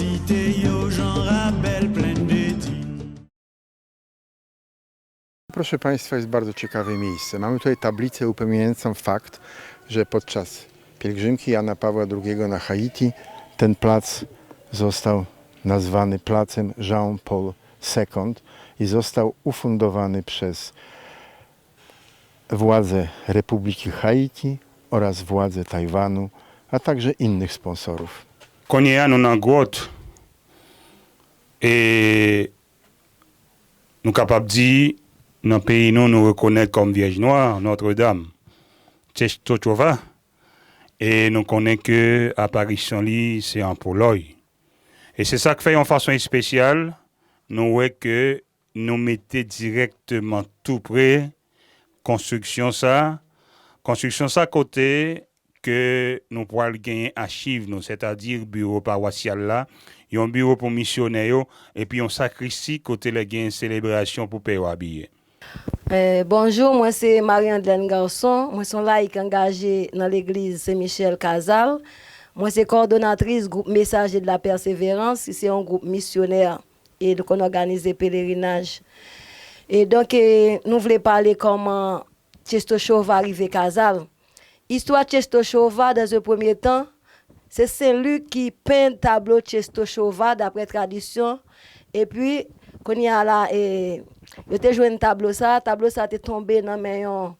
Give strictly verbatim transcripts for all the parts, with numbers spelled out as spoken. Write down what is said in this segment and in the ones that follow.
Cité yo, Jean Rabel, Plaine des Dunes. Proszę Państwa, jest bardzo ciekawe miejsce. Mamy tutaj tablicę upełniającą fakt, że podczas pielgrzymki Jana Pawła drugiego na Haiti ten plac został nazwany placem Jean-Paul Second i został ufundowany przez władze Republiki Haiti oraz władze Tajwanu, a także innych sponsorów. Kounye a nou nan gwòt e nou kapab di nan peyi nou nou rekonèt kòm Vyèj Nwa, Notre Dame, Czestochowa, e nou konnen ke aparisyon li se an Polòy. E se sa k fè yon fason espesyal nou wè ke nou mete dirèkteman tou pre konstriksyon sa, konstriksyon sa kote ke nou pral genyen achiv nou, sètadi biwo pawasyal la, yon biwo pou misyonè yo, epi yon sakristi kote lè genyen selebrasyon pou pè yo abiye. Eh, bonjou, mwen se Marie Andlène Garçon, mwen se yon layik angaje nan legliz Sen Michèl Kazal. Mwen se kowòdonatris gwoup Messager de la Persévérance, ki se yon gwoup misyonè e nou konn òganize pelerinaj. E donk, e, nou vle pale kòman Czestochowa rive Kazal. Istwa Czestochowa, dans un premier temps, se Sen Lik ki penn tablo Czestochowa, daprè tradisyon. Epi, kounye a la, e, yo te jwenn tablo sa. Tablo sa te tonbe nan men yon,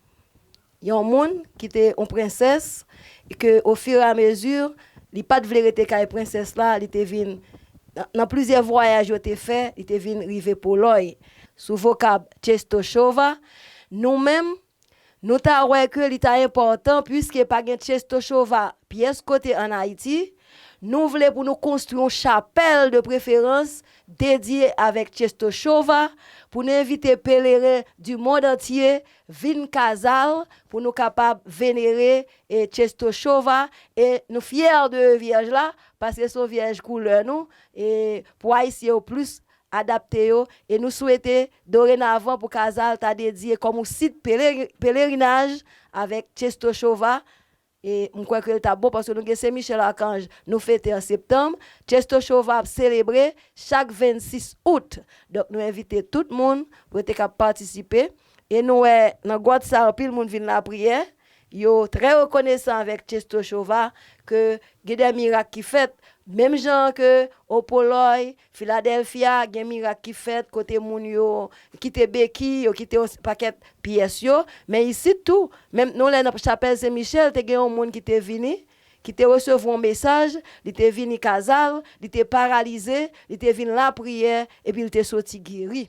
yon moun ki te yon prensès, e ke, ofiramezi, li pa t vle rete kay prensès la, li te vin, nan, nan plizyè vwayaj yo te fè, li te vin rive Polòy. Sou vokab Czestochowa, nou menm, nou ta wè ke li ta enpòtan, piske pa gen Czestochowa pyès kote ann Ayiti, nou vle pou nou konstwi yon chapèl de preferans dedye avèk Czestochowa, pou nou envite peleren du monde entier vin Kazal, pou nou kapab venere e Czestochowa, e nou fyè de vyèj la, paske se yon vyèj koulè nou, e pou Ayisyen yo plis adapte yo, e nou swete dorenavan pou Kazal ta dedye kòm yon sit peleri-, pelerinaj avèk Czestochowa, e m kwè ke l t ap bon, paske nou gen Sen Michèl Akanj, nou fete an septanm, Czestochowa ap selebre chak vennsis out. Donk, nou envite tout moun pou yo te ka patisipe, e nou wè nan gwòt sa, anpil moun vin lapriyè, yo trè rekonesan avèk Czestochowa, ke gen de mirak ki fèt, menm jan ke o Polòy, Filadèlfya, gen mirak ki fèt kote moun yo kite beki, yo kite yon pakèt pyès yo. Men isit tou, menm nou lè nan chapèl Sen Michèl, te gen yon moun ki te vini, ki te resevwa yon mesaj, li te vini Kazal, li te paralize, li te vin lapriyè, epi li te soti geri.